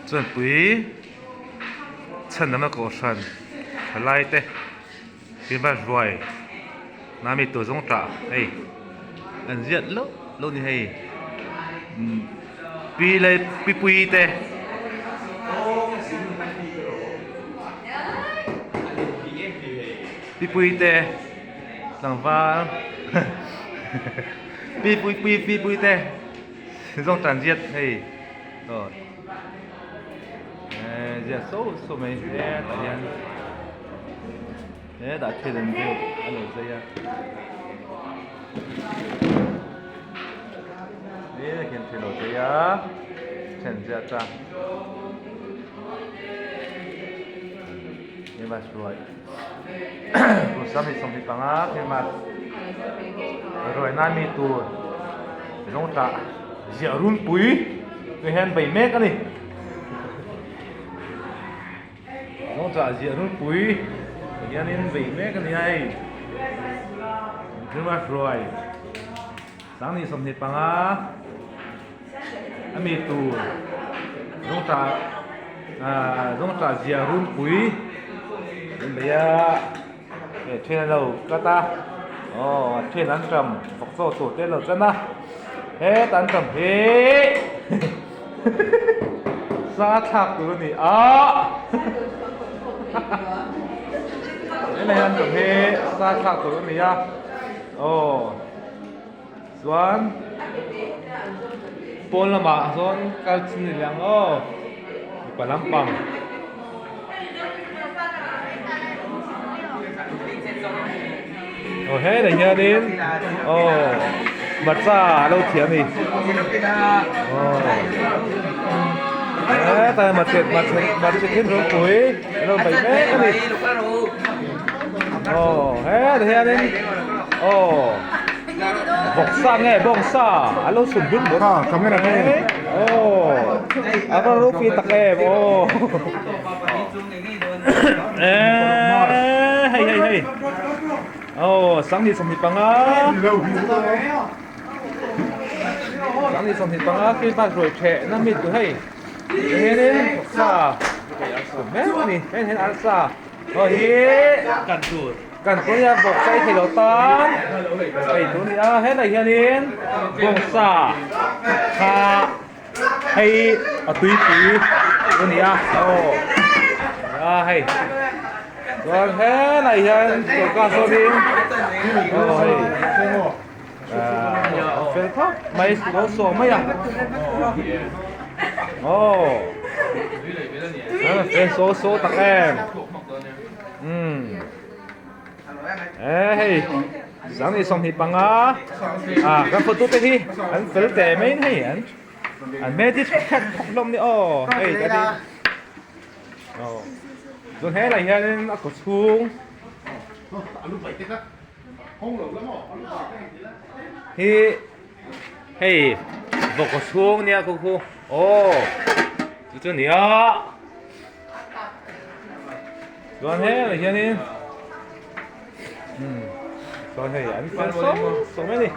Chuan pui chhan lam a kohhran thalai te Christmas ruai nami tur zawng tah hei an ziat loh loh ni hei pi leh pi pui te. Pi pui te tlangval pi pui pi pi pui te zawng tan ziat hei aw eh ziat so so mai hetah hian hetah thil an ziak a lo zai a hetah hian thil a lo zai a then ziat a hei ruai kum 25 Christmas ruai na mi tur zawng tah ziah runpui tui hian bei mek a ni zawng tah ziah runpui hianin bei mek a ni a hei Christmas ruai 25 a mi tur zawng tah ahh zawng tah ziah runpui an bei a hei then an lo cut a aw a then an tam vawk chaw tur te an lo chan a hetah an tam hi sa thlak tur a ni a helai an tam hi sa thlak tur a ni a aw. Chuan pawn lamah sawn kal chin ni leh ang aw mipa lampang. Aw helai hianin aw hmarcha a lo thiam a ni aw hetah hmarcha hmarcha thil ropui a lo bei mek a ni aw hetah hianin aw. Vawksa nge bawngsa a lo chhun but but Ah, camera te. Aw, a va ropui tak em aw. Eh, hei hei hei. Aw, 25. 25 khi bak ruai theh na mi tu hei. Hianin vawksa a chhun mek a ni. Hei hian arsa. Aw hi kan tur. Kan tur hian bawk chai thei lo tan hei tur a ni a helai hianin bawngsa kha hei a tuipui a ni a aw a hei chuan helai hian choka sawnin aw hei ah a fel khawp mai lo saw mai a aw fel saw saw tak em. Umm eh hei 25 ah kan photo te hi an fel teh mai in hei an an hmel hi thek thawk hlawm ni aw hei ta hi aw chuan helai hianin a kaw chhung hi hei vawk kaw chhung nia khu khu aw chu chu nia. Chuan helai hianin umm chuan hei an fel sawm sawm a ni.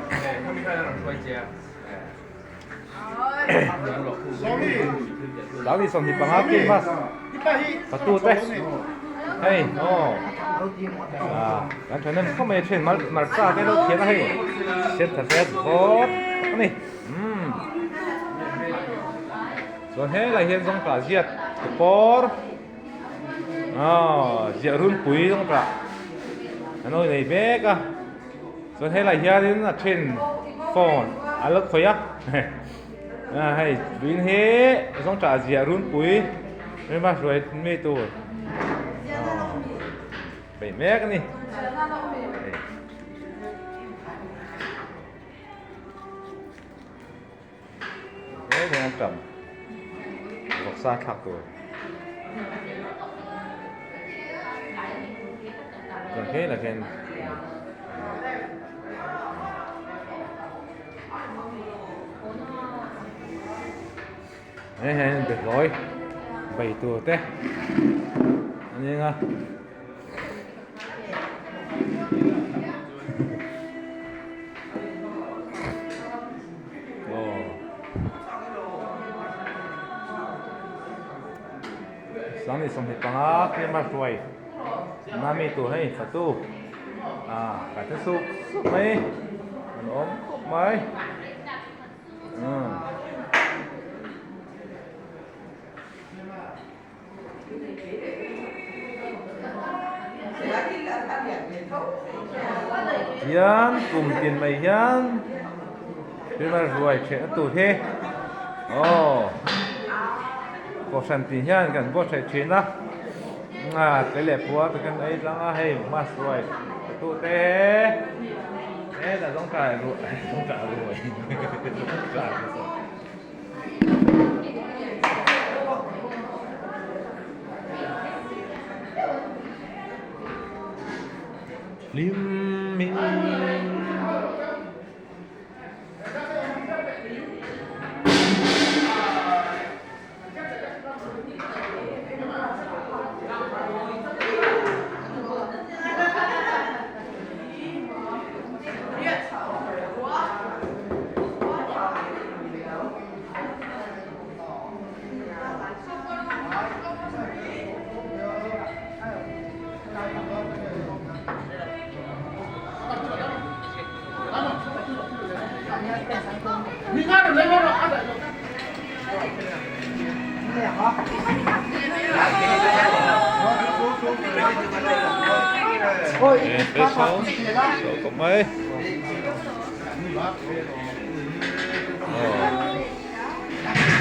25 Christmas fatu te hei aw ah kan thahnem khawp mai a then hmarcha te lo thian a hei set tha set vawt a ni umm. Chuan helai hian zawng tah ziat te pawr aw ziah runpui zawng tah an lo nei vek a chuan helai hianin a then phone a lo khawih a a hei tuin hi zawng tah ziah runpui hei va hruai mi tur aw beih mek a ni. He hian an tam vawksa thlak tur chuan hei lah hian hei hian behlawi bei tur te a nia. 25 Christmas ruai na mi tur hei fatu ah ka te sup sup mai an awm khawp mai umm. Hian kum tin mai hian Christmas ruai ṭhehna tur hi aw kohhran tih hian kan buatsaih ṭhin a a tel leh puar te kan ei tlang a hei mas ruai tu te hetah zawngṭah zawngṭah ruai zawngṭah. Hlim in.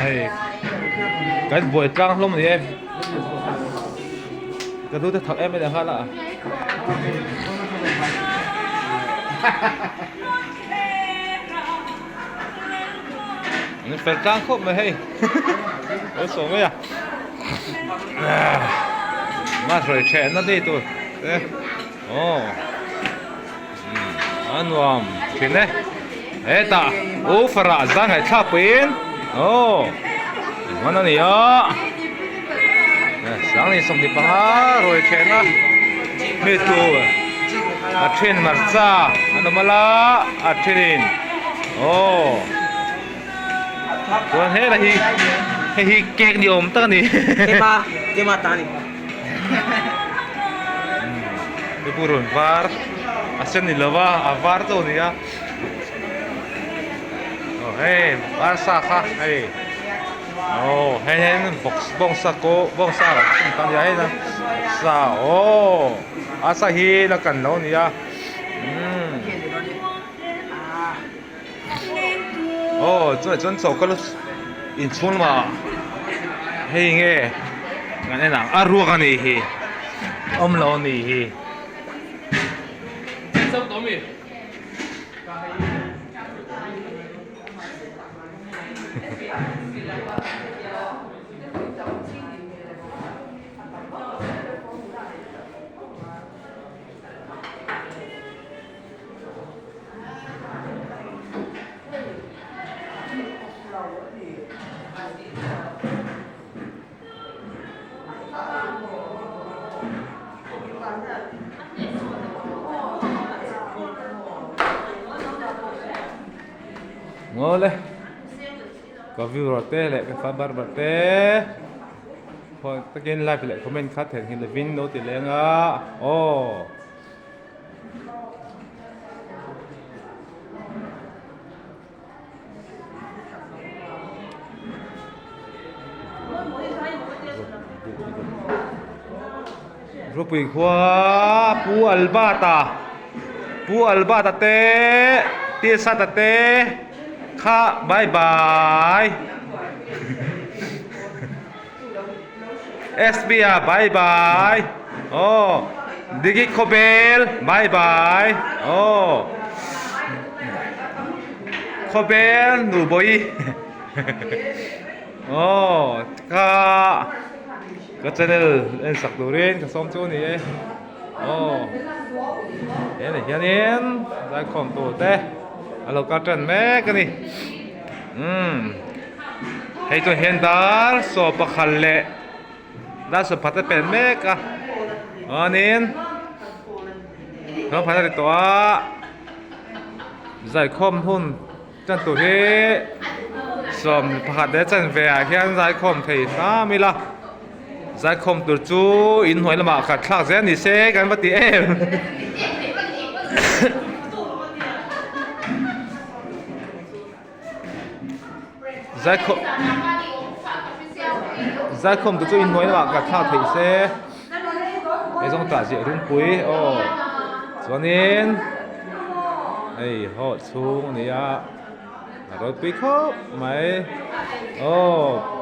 Hei kan buai tlang hlawm ani e ka nu te thak em em leh nghal a. An fel tlang khawp mai hei lo saw mai a mas rawi theh na dei tur te aw a nuam thin e hetah u farah zan ngaihthlak puiin aw engman a ni a 25 rawi theh na mi tur a then hmarcha an awm ala a thenin aw chuan helai hi hei hi cake ni awm tak a ni Kema kema ta ni hei purun var a sen ni lova a var chauh a ni a aw hei arsa kha hei aw hei hian bawngsa pawh bawngsa a ni a hei sa aw arsa hi la kan lo a ni a umm. Aw chutah chuan choka lu inchhung lamah hei nge kan en ang a ruak a nih hi awm lo a nih hi. Ngawle ka viewer te leh ka subscriber te khawi takin like leh comment kha theihnghilh lovin lo ti leng a aw. Ropui khua Pu Albert-a Pu Albert-a te T-shirt-a te kha bye bye SB-a bye bye aw Digi Khawbel bye bye aw Khawbel Nubawi aw kha ka channel en sak turin ka sawm chu a ni e aw helai hianin zaikhawm tur te a lo kal tan mek a ni umm. Hei chuan hian dar saw pakhat leh dar saw pakhat a pen mek a chuanin hnam pakhat a ti tawh a zaikhawm hun tan tur hi 11 leh chanve ah hian zaikhawm thei hram ila. Zaikhawm tur chu inhnuai lamah khat thlak zel ni se kan va ti em. Zaikhawm Zaikhawm tur chu inhnuai lamah khat thlak theih se. Hei zawng tah ziah rungpui aw chuanin hei hall chhung a ni a. A ropui khawp mai. Aw.